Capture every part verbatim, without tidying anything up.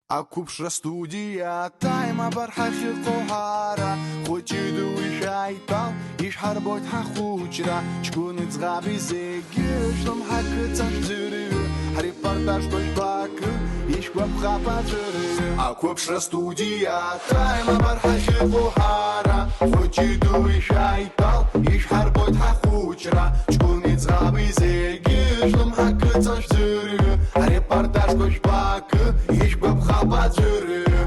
Ақәыԥшра студиа Time абар ҳахьыҟоу ҳара, хәыҷи дуи шәааидтәал, ишәҳарбоит ҳахәыҷра, ҷкәыни ӡӷаби зегьы, шәлымҳа кыҵа шәӡырҩы, ҳрепортажқәа жәбакы, ишәгәаԥхап аӡәырҩы. Ақәыԥшра студиа Time абар ҳахьыҟоу ҳара, хәыҷи дуи шәааидтәал, ишәҳарбоит ҳахәыҷра, ҷкәыни ӡӷаби зегьы, шәлымҳа кыҵа шәӡырҩы, ҳрепортажқәа жәбакы, ишәгәаԥхап аӡәырҩы.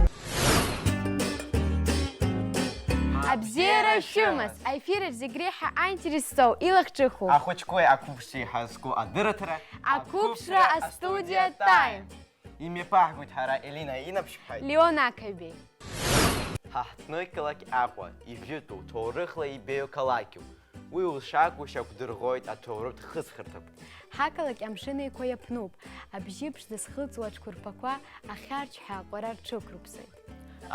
Абзиара шәымаз! Аефир аҿы зегь реиҳа аинтерес зҵоу, илахҿыху. Ахәыҷқәеи ақәыԥшцәеи ҳазку адырраҭара. Ақәыԥшра астудиа Time. Имҩаԥаҳгоит ҳара Елина Инаԥшьԥҳаи Леон Ақаҩбеи. Ҳа ҳҭнықалақь Аҟәа ижәытәу ҭоурыхла ибеиоу қалақьуп. Уи ушакәу шьақәдырӷәӷәоит аҭоурыхтә хысхырҭақәа. Ҳақалақь Амшын Еиқәа иаԥнуп, абжьы ԥшӡа зхылҵуа аҽқәырԥақәа ахьарч ҳәа аҟәара рҽықәрыԥсоит.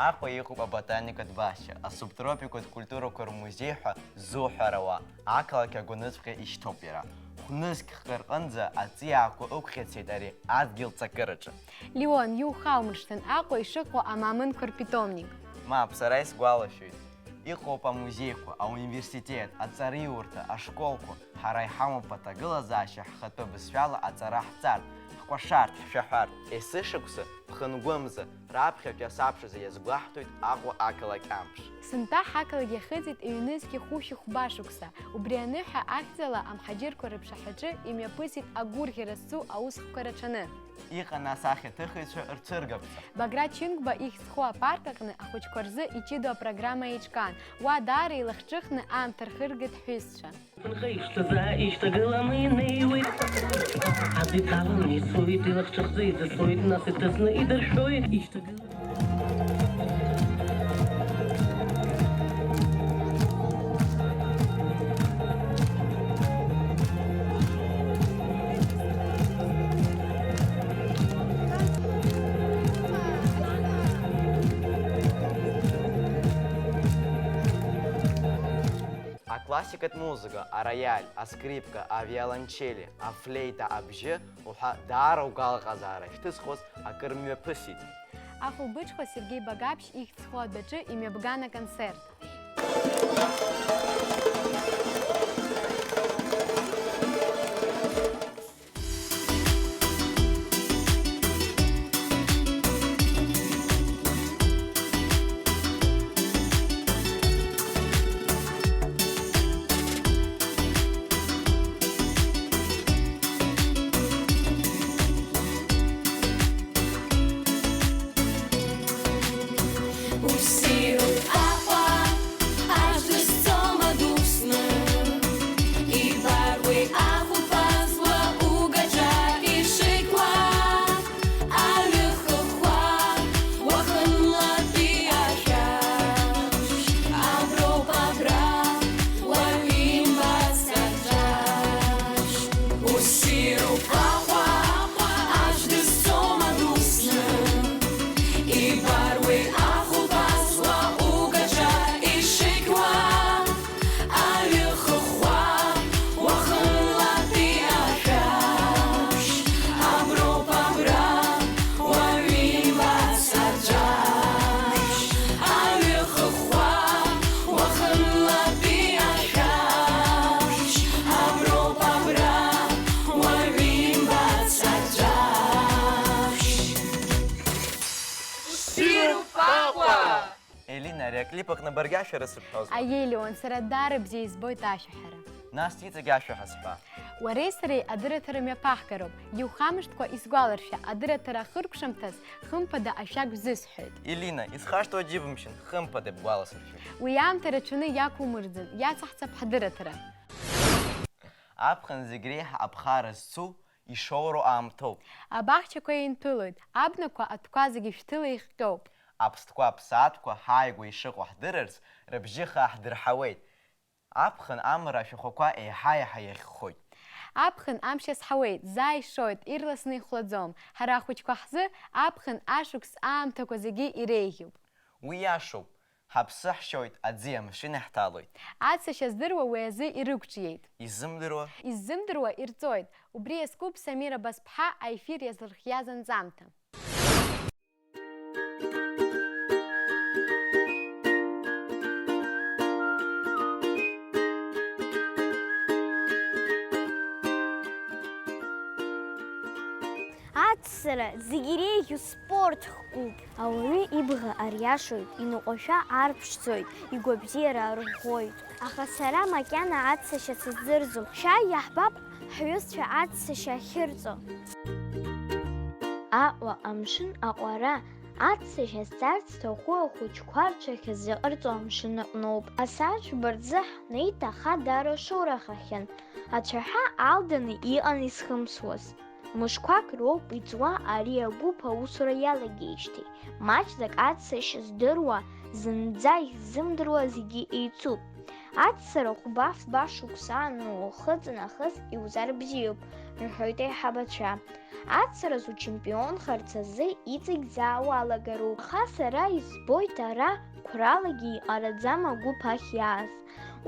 Аҟәа иҟоуп аботаникатә баҳча, асубтропикатә культурақәа рмузеи ҳәа ззуҳәарауа, ақалақь агәаныҵәҟьа ишьҭоуп иара. Хә-нызқь хкы рҟынӡа аҵиаақәа ықәӷьацеит ари адгьыл ҵакыраҿы. Леон, иухаумыршҭын, Аҟәа ишыҟоу амаамынқәа рпитомник. Мап, сара исгәалашәоит. Иҟоуп амузеиқәа, ауниверситет, аҵараиурҭа, ашколқәа. Ҳара иҳамоуп аҭагылазаашьа ҳхатәы бызшәала аҵара ҳҵартә, ҳкәашартә, ҳшәаҳәартә. Есышықәса, ԥхынгәымза, раԥхьатәи асабшазы иазгәаҳҭоит Аҟәа ақалақь амш. Сынтәа ҳақалақь иахыҵит ҩнызқь хәышә хәба шықәса. Убри аныҳәа ахьӡала амҳаџьырқәа рыԥшаҳәаҿы имҩаԥысит агәырӷьара зцу аусхқәа рацәаны. Иҟан ас ахьаҭыхыҩцәа рцәыргақәҵа. Баграт Чынгәба ихьӡ зху апарк аҟны ахәыҷқәа рзы иҷыдоу апрограмма еиҿкаан. Уа даара илахҿыхны аамҭа рхыргеит ҳҩызцәа. Ԥынҟа ишҭазаа ишьҭагыланы инеиуеит. Аӡы иҭаланы ицоит, илахҿыхӡа иӡысоит, нас иҭыҵны идыршәоит. Ишьҭагыланы Аклассикатә музыка, ароиаль, аскрипка, авиолончели, афлеита абжьы уҳәа даара угәалаҟазаара шәҭызхуаз акыр мҩаԥысит. Ахәылбыҽха Сергеи Багаԥшь ихьӡ зху адәаҿы имҩаԥган аконцерт. Уссируп Аҟәа, аӡә дызцом адәы усны, ибар уи ахәылԥазла угаҿа ишықәла, аҩы хыхәхәа, уахынлатәи ашәаԥшь, аброуп абра, уаҩ имбац аҿаԥшь. Уссируп Аҟәа, аӡә дызцом адәы усны, ибар уи ахәылԥазла угаҿа ишықәла, аҩы хыхәхәа, уахынлатәи ашәаԥшь, аброуп абра, уаҩ имбац аҿаԥшь, аҩы хыхәхәа, уахынлатәи ашәаԥшь, аброуп абра, уаҩ имбац аҿаԥшь. Ссируп Аҟәа! Елина, ари аклип аҟны баргьы ашәа рыцырҳәозма? Аиеи, Леон, сара даара бзиа избоит ашәаҳәара. Нас иҵегь ашәа ҳазҳәа. Уареи сареи адырраҭара мҩаԥаҳгароуп. Иухамышҭкәа исгәаларшәа, адырраҭара ахыркәшамҭаз хымԥада ашәак бзысҳәоит. Елина, исхашҭуа џьыбымшьан, хымԥада бгәаласыршәоит. Уи аамҭа рацәаны иақәумырӡын, иацаҳҵап ҳадырраҭара. Аԥхын зегь реиҳа аԥхара зцу, ишоуроу аамҭоуп. Абаҳчақәа еинҭәылоит, абнақәа, атәқәа зегьы шәҭыла ихҟьоуп. Аԥстәқәа, аԥсаатәқәа ҳааигәа ишыҟоу ҳдырырц, рыбжьы хаа ҳдырҳауеит. Аԥхын амра ашәахәақәа еиҳа-еиҳа иахьхәхоит. Аԥхын амш иазҳауеит, заа ишоит, ирласны ихәлаӡом. Ҳара ахәыҷқәа ҳзы аԥхын ашықәс аамҭақәа зегьы иреиӷьуп. Уи иашоуп. Ҳаԥсы ҳшьоит, аӡи амшын иаҳҭалоит. Аццышьа здыруа уи азы ирықәҿиеит. Изымдыруа? Иззымдыруа ирҵоит. Убри иазкуп Самира Басԥҳа аефир иазлырхиаз анҵамҭа. Аццара зегь иреиӷьу спорт хкуп. Ауаҩы ибӷа ариашоит, иныҟәашәа арԥшӡоит, игәабзиара арӷәӷәоит. Аха сара макьана аццашьа сыздырӡом. Шәааи, иаҳбап ҳҩызцәа аццашьа ахьырҵо. Аҟәа, амшын аҟәара, аццашьа зҵарц зҭаху ахәыҷқәа рҽахьазыҟарҵо амшын аҟноуп. Асааҭ жәба рзы ҳнеит, аха дара шоурахахьан. Ацәаҳәа алданы иҟан изхымсуаз. Мышқәак роуп иҵуа ари агәыԥ аусура иалагеижьҭеи, маҷӡак аццашьа здыруа, зынӡа иззымдыруа зегьы еицуп. Аццара хәба-фба шықәса анухыҵ нахыс иузар бзиоуп, рҳәоит аиҳабацәа. Аццараз учемпионхарц азы иҵегь заа уалагароуп. Аха сара избоит ара қәралагьы иҟараӡам агәыԥ ахь иааз.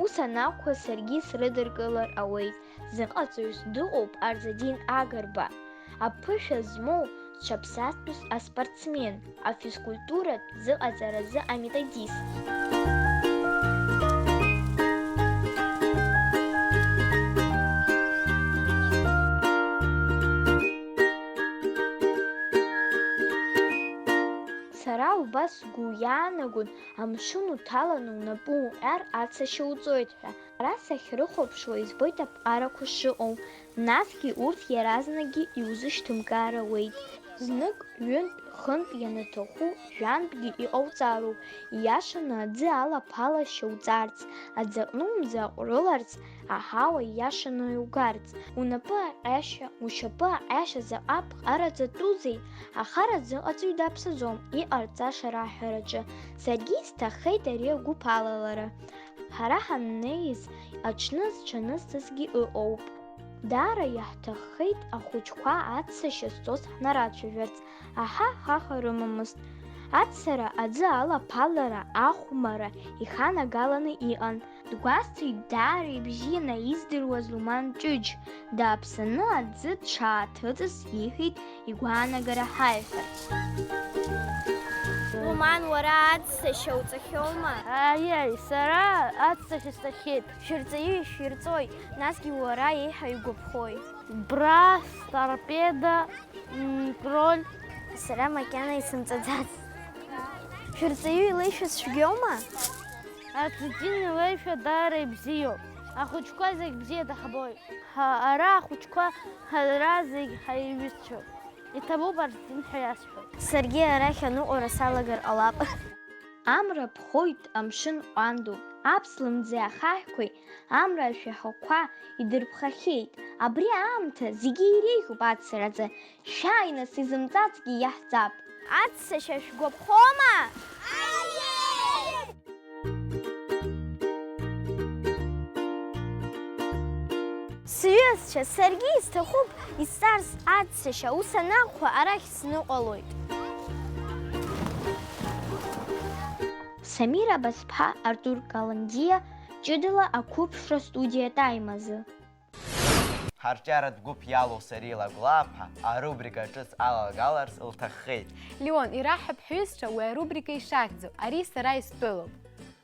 Ус анакәха, саргьы срыдыркылар ауеит. Зыҟаҵаҩыс дыҟоуп Арзадин Агрба, аԥышәа змоу зҽаԥсазтәыз аспортсмен, афизкультуратә зыҟаҵаразы аметодист. Сара убас сгәы иаанагон, амшын уҭаланы унапы уҟьар аццашьа уҵоит ҳәа. Ара сахьрыхәаԥшуа избоит аԥҟарақәа шыҟоу, насгьы урҭ иаразнакгьы иузышьҭымгар ауеит. Знык, ҩынтә, хынтә, ианаҭаху, жәантәгьы иҟауҵароуп, ииашаны аӡы алаԥалашьа уҵарц, аӡы аҟнумӡа аҟәрыларц, аҳауа ииашаны иугарц. Унапы аҟьашьа, ушьапы аҟьашьа заҟа ԥҟараҵатәузеи? Ахара зыҟаҵаҩ даԥсаӡом, иҟарҵаша раҳәараҿы. Саргьы исҭаххеит ари агәыԥ алалара. Ҳара ҳаннеиз, аҽны зҽанызҵазгьы ыҟоуп. Даара иаҳҭаххеит ахәыҷқәа аццашьа зҵоз ҳнарацәажәарц, аҳа, хаха рымамызт. Аццара, аӡы алаԥалара, ахәмарра иханагаланы иҟан. Дгәасҭеит даара ибзианы издыруаз Луман Ҷыҷ. Дааԥсаны аӡы дшааҭыҵыз иҳәеит игәаанагара ҳаиҳәарц. Луман, уара аццашьа уҵахьоума? Аиеи, сара аццашьа сҵахьеит. Шәырҵаҩы ишәирҵои, насгьы уара еиҳа игәаԥхои? Брас, торпеда, м, кроль. Сара макьана исымҵаӡац. Шәырҵаҩы илеишәа цәгьоума? Арсентин илеишәа даара ибзиоуп. Ахәыҷқәа зегь бзиа даҳбоит. Ҳа, ара ахәыҷқәа ҳара зегь ҳаиҩызцәоуп. Иҭабуп Арсентин ҳәа иасҳәоит. Саргьы арахь аныҟәара салагар ҟалап. Амра ԥхоит, амшын ҟәандоуп. Аԥслымӡи ахаҳәқәеи амра ашәаҳәақәа идырԥхахьеит. Абри аамҭа зегьы иреиӷьуп аццаразы. Шәааи, нас, изымҵацгьы иаҳҵап. Аццашьа шәгәаԥхома? Аиеи! Сҩызцәа, саргьы исҭахуп исҵарц аццашьа, ус анакәха, арахь сныҟәалоит. Самира Басԥҳа, Артур Каландиа, ҷыдала ақәыԥшра студиа Time азы. Ҳарҿиаратә гәыԥ иалоу Сариа Лагәлааԥҳа арубрика ҿыц алалгаларц лҭаххеит. Леон, ираҳҳәап ҳҩызцәа уи арубрика ишахьӡу, ари сара истәылоуп.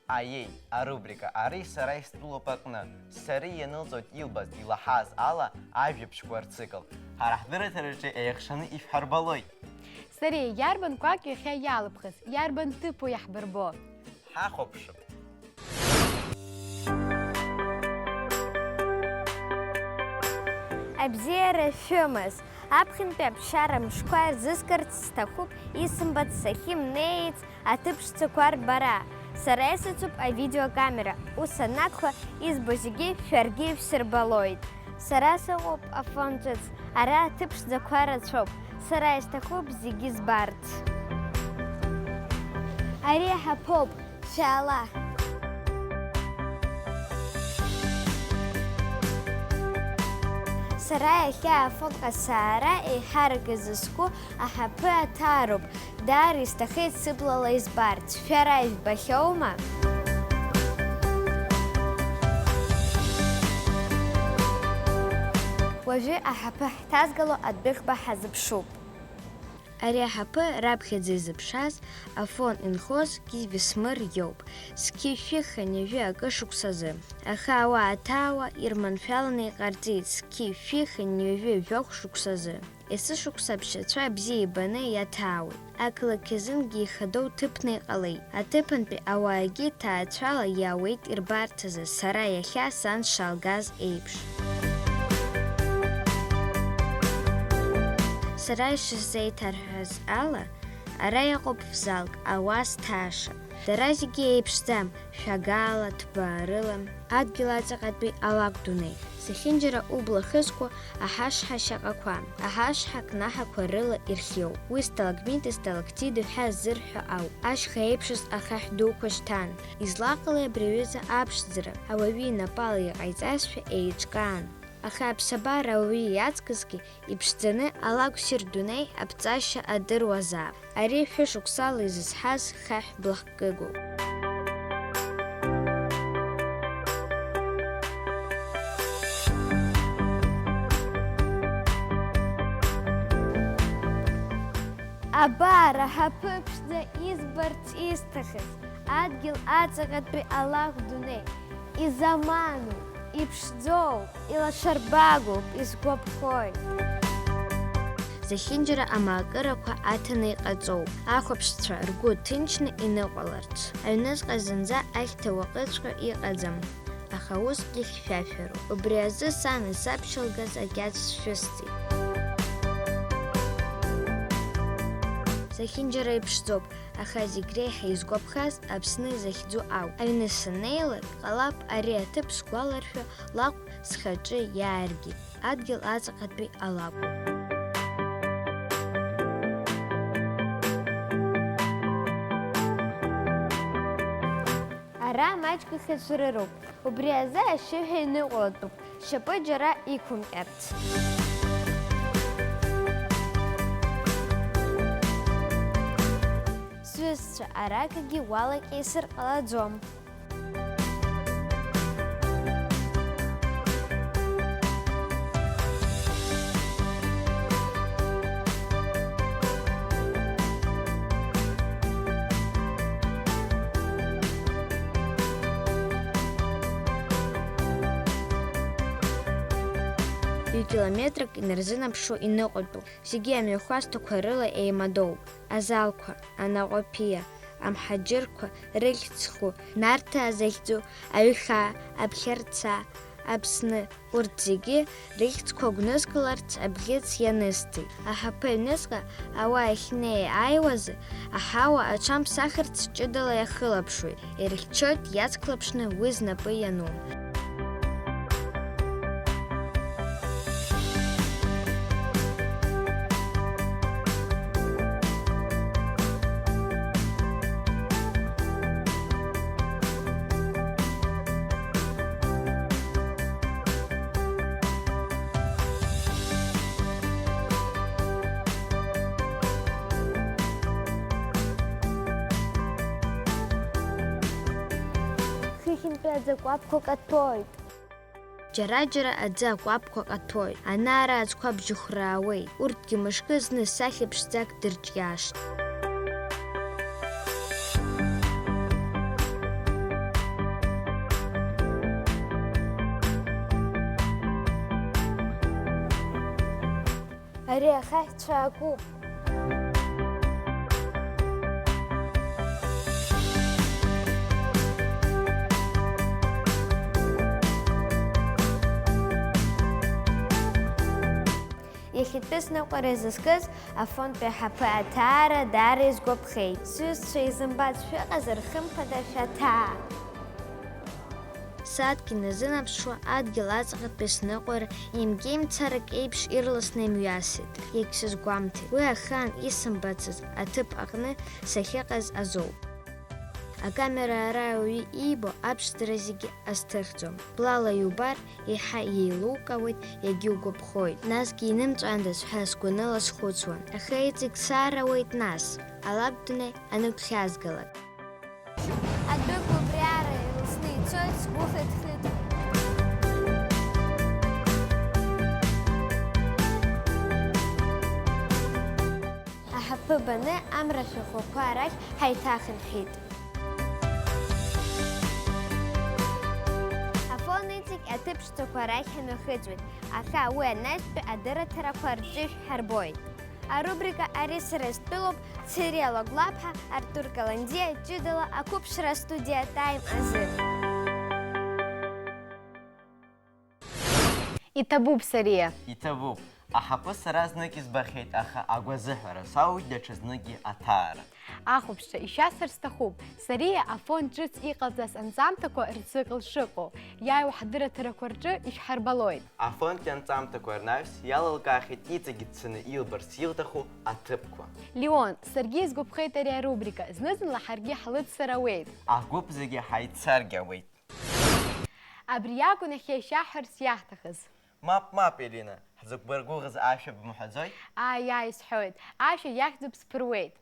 Аиеи, арубрика Ари сара истәылоуп аҟны, Сариа ианылҵоит илбаз, илаҳаз ала ажәабжьқәа рцикл. Ҳара ҳдырраҭараҿы еихшаны ишәҳарбалоит. Сариа, иарбан кәак иахьа иалыԥхыз, иарбан ҭыԥу иаҳбырбо? Ҳахәаԥшып. Абзиара шәымаз, аԥхьантәи аԥсшьара мшқәа рзыскырц сҭахуп, исымбац сахьымнеиц аҭыԥ ԥшӡақәа рбара. Сара исыцуп авидеокамера, ус анакәха, избо зегьы шәаргьы ишәсырбалоит. Сара сыҟоуп Афон ҿыц, ара аҭыԥ ԥшӡақәа рацәоуп, сара исҭахуп зегьы збарц. Ари ҳаԥоуп, шәаала! Сара иахьа Афон асаара еиҳарак изыску аҳаԥы аҭаароуп, даара исҭахеит сыблала избарц, шәара ижәбахьоума? Уажәы аҳаԥы ҳҭазгало адәыӷба ҳазыԥшуп. Ари аҳаԥы раԥхьаӡа изыԥшааз Афон инхоз Кивисмыр иоуп, зқьи шәи хынҩажәи акы шықәсазы. Аха ауаа ҭаауа ирманшәаланы иҟарҵеит зқьи шәи хынҩажәи жәохә шықәсазы. Есышықәса аԥшьацәа бзиа ибаны иаҭаауеит. Ақалақь азынгьы ихадоу ҭыԥны иҟалеит. Аҭыԥантәи ауаагьы ҭаацәала иаауеит ирбарҭазы, сара иахьа сан сшалгаз еиԥш. Сара ишысзеиҭарҳәаз ала, ара иҟоуп фзалк, ауаа зҭааша. Дара зегьы еиԥшӡам, шәагаала, ҭбаарыла. Адгьыл аҵаҟатәи алакә дунеи. Зехьынџьара убла хызкуа аҳашҳа шьаҟақәа, аҳашҳа кнаҳақәа рыла ирхиоуп. Уи сталагмити сталактити ҳәа ззырҳәо ауп. Ашьха еиԥшыз ахаҳә дуқәа шьҭан. Излаҟалеи абри аҩыза аԥшӡара? Ауаҩы инапала иҟаиҵазшәа еиҿкаан. Аха аԥсабара ауаҩы иаҵкысгьы иԥшӡаны алакә ссир дунеи аԥҵашьа адыруазаап. Ари шәышықәсала изызҳаз хаҳә блахкыгоуп. Абар, аҳаԥы ԥшӡа избарц исҭахыз, адгьыл аҵаҟатәи алакә дунеи, изаманоуп, иԥшӡоуп, илашарбагоуп, исгәаԥхоит. Зехьынџьара амаакырақәа аҭаны иҟаҵоуп, ахәаԥшцәа ргәы ҭынчны иныҟәаларц. Аҩныҵҟа зынӡа ахьҭа уакыҵәҟьа иҟаӡам, аха усгьы хьшәашәароуп. Убри азы сан исаԥшьалгаз акьаҿ сшәысҵеит. Зехьынџьара иԥшӡоуп, аха зегь реиҳа изгәаԥхаз Аԥсны захьӡу ауп. Аҩны саннеилак, ҟалап ари аҭыԥ сгәаларшәа лакә схаҿы иааргеит, адгьыл аҵаҟатәи алакә. Ара маҷк ихьыӡрыруп, убри азы ашьшьыҳәа иныҟәатәуп, шьапы џьара иқәымҟьарц. Сҩызцәа, аракагьы уалакьысыр ҟалаӡом. Ҩ-километрак инарзынаԥшуа иныҟәатәуп, зегьы амҩахәасҭақәа рыла еимадоуп, азалқәа, анаҟәаԥиа, амҳаџьырқәа рыхьӡ зху, Нарҭаа захьӡу, Аҩхаа, Аԥхьарца, Аԥсны, урҭ зегьы рыхьӡқәа гәнызкыларц абӷьыц ианысҵеит. Аҳаԥы аҩныҵҟа ауаа ахьнеи-ааиуазы, аҳауа аҽамԥсахырц ҷыдала иахылаԥшуеит, ирыхьчоит иацклаԥшны уи знапы иану. Хыхьынтәи аӡакәаԥқәа каҭәоит. Џьара-џьара аӡы акәаԥқәа ҟаҭәоит, ана-ара аӡқәа бжьыхәраауеит, урҭгьы мышкы зны сахьа ԥшӡак дырҿиашт. Ари ахаҳә цәаакуп. Иахьатәи сныҟәара изызкыз Афонтәи аҳаԥы аҭаара даара изгәаԥхеит. Сҩызцәа, изымбац шәыҟазар, хымԥада шәаҭаа! Сааҭк иназынаԥшуа, адгьыл аҵаҟатәи сныҟәара еимгеимцарак еиԥш ирласны имҩасит, иагьсызгәамҭеит. Уи ахаан исымбацыз аҭыԥ аҟны сахьыҟаз азоуп. Акамера ара ауаҩы иибо аԥшӡара зегьы азҭыхӡом. Блала иубар, еиҳа иеилукаауеит, иагьугәаԥхоит. Насгьы инымҵәандаз ҳәа сгәаныла схәыцуан. Аха иҵегь саарауеит нас, алакә дунеи анықәхьазгалак. Адәыгә убриара илсны ицоит, сгәы хыҭ-хыҭуеит. Аҳаԥы баны амра шәахәақәа арахь ҳаиҭахынҳәит. Афон иҵегь Аҭыԥ шцақәа рахь ҳныхыҵуеит, аха уи анаҩстәи адырраҭарақәа рҿы шәҳарбоит. Арубрика Ари сара стәылоуп, Цериа Лагәлаԥҳа, Артур Каландиа, ҷыдала ақәыԥшра астудиа Time азы. Иҭабуп, Сариа. Иҭабуп. Аҳаԥы сара знык избахьеит, аха агәазыҳәара сауит даҽазныкгьы аҭаара. Ахәаԥшцәа, ишәасҳәар сҭахуп, Сариа Афон ҿыц иҟалҵаз анҵамҭақәа рзы акы шыҟоу, иааиуа ҳдырраҭарақәа рҿы ишәҳарбалоит. Афонтәи анҵамҭақәа рнаҩс иалылкаахьеит иҵегь дцаны илбарц илҭаху аҭыԥқәа. Леон, саргьы исгәаԥхеит ари арубрика, зны-зынла ҳаргьы ҳлыццар ауеит. Агәыԥ зегьы ҳаиццаргьы ауеит. Абри акәын иахьа ишәаҳҳәарц иаҳҭахыз. Мап, мап, Елина, ҳзықәбаргәыӷыз ашәа бымҳәаӡои? Ааи, ааи, сҳәоит, ашәа иахьӡуп сԥыруеит.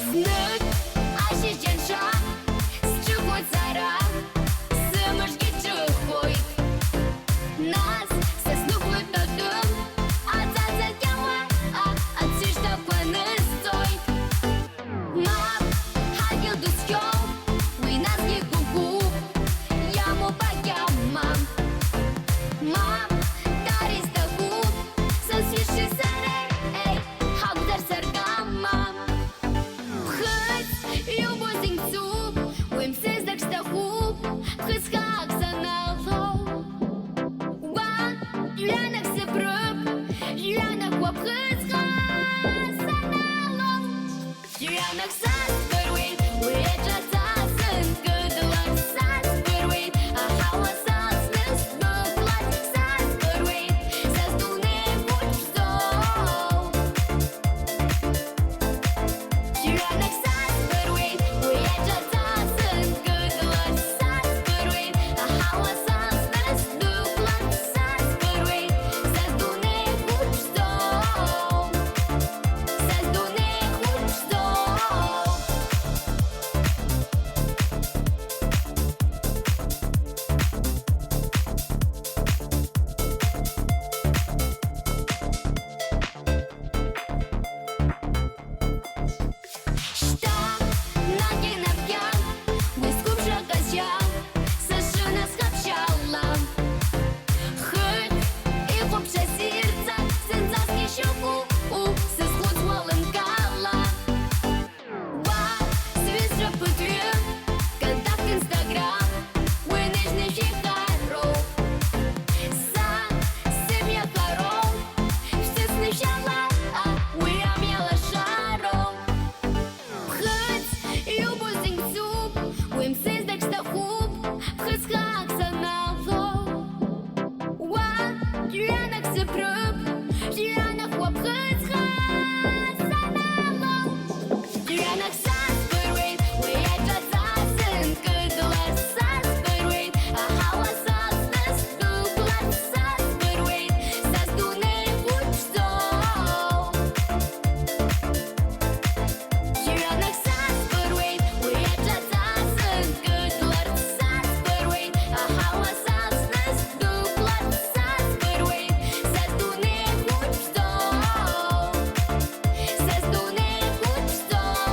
Знык ашьыжь анша, сҿыхоит сара, сымшгьы ҿыхоит. Нас са снықәлоит атәым, аӡаӡа кьаауа, а, аӡышьҭақәа нысҵоит. Мап, ҳадгьыл дыцқьоуп, уи насгьы гәыгәуп, иамоуп агьама. Мап, дара изҭахуп, са сҩызцәеи сареи, еи, ҳакәзар саргама. Ԥхыӡ иубо зегь мцуп, уи мсыжьҭак сҭахуп, ԥхыӡ хаак саналоу. Уа, жәҩанак сыԥрып, жәҩанак уа ԥхыӡ хаа саналоу. Жәҩанак саҵбыруеит, уи аҿаҵа сынкыдлар саҵбыруеит, аҳауа сасны сдәықәлар саҵбыруеит, са сдунеи хәыҷ сзоуп. Жәҩанак саҵбыруеит, уи аҿаҵа сынкыдлар саҵбыруеит, аҳауа сасны сдәықәлар саҵбыруеит, са сдунеи хәыҷ сзоуп. Са сдунеи хәыҷ сзоуп. Шьҭа, наҟ инаркьа, уи сқәыԥшра ҟазшьа, сышынасхаԥшьала. Хыхь ихәаԥшра сирца, зынӡаск ишьоуку, у, сызхәыцуа лымкаала. Уа, сҩызцәа ԥыҭҩы, контакт, инстаграм, уи ныжь-ныжь ихароуп. Са сымҩахароуп, шәсыцны шәала, а, уи амҩа лашароуп. Ԥхыӡ иубо зегь мцуп, уи мсыжьҭак сҭахуп, ԥхыӡ хаак саналоу. Уа, жәҩанак сыԥрып, жәҩанак уа ԥхыӡ хаа саналоу. Жәҩанак саҵбыруеит, уи аҿаҵа сынкыдлар саҵбыруеит, аҳауа сасны сдәықәлар саҵбыруеит, са сдунеи хәыҷ сзоуп. Ҩанак саҵбыруеит, уи аҿаҵа сынкыдларц саҵбыруеит, аҳауа сасны сдәықәларц саҵбыруеит, са сдунеи хәыҷ сзоуп, са сдунеи хәыҷ сзоуп.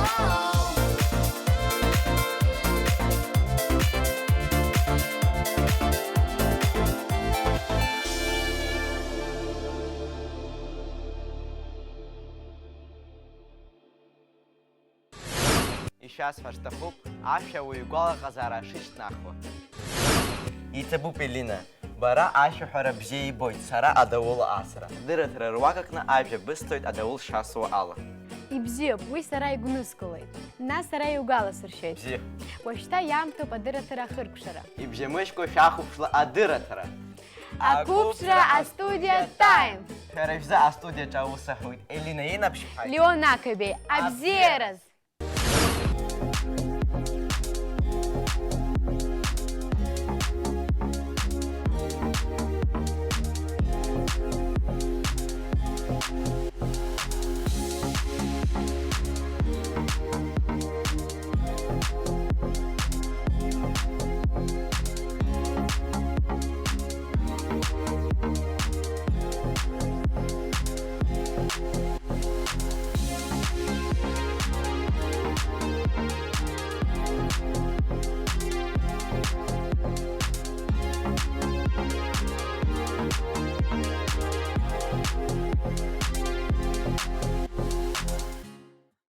Ишәасҳәар сҭахуп, ашәа ауаҩы игәалаҟазаара шышьҭнахуа. Иҭабуп, Елина. Бара ашәаҳәара бзиа ибоит, сара адаула асра. Дырраҭара руак аҟны ажәа бысҭоит адаула шасуа ала. Ибзиоуп, уи сара игәныскылоит. Нас сара иугәаласыршәеит. Бзиа. Уажәшьҭа иаамҭоуп адырраҭара ахыркәшара. Ибжьамыжькәа шәахәаԥшла адырраҭара. Ақәыԥшра астудиа Time. Шәара шәзы астудиаҿы аус аҳәоит Елина Инаԥшьԥҳаи Леон Ақабеи. Абзиараз! Абзиараз!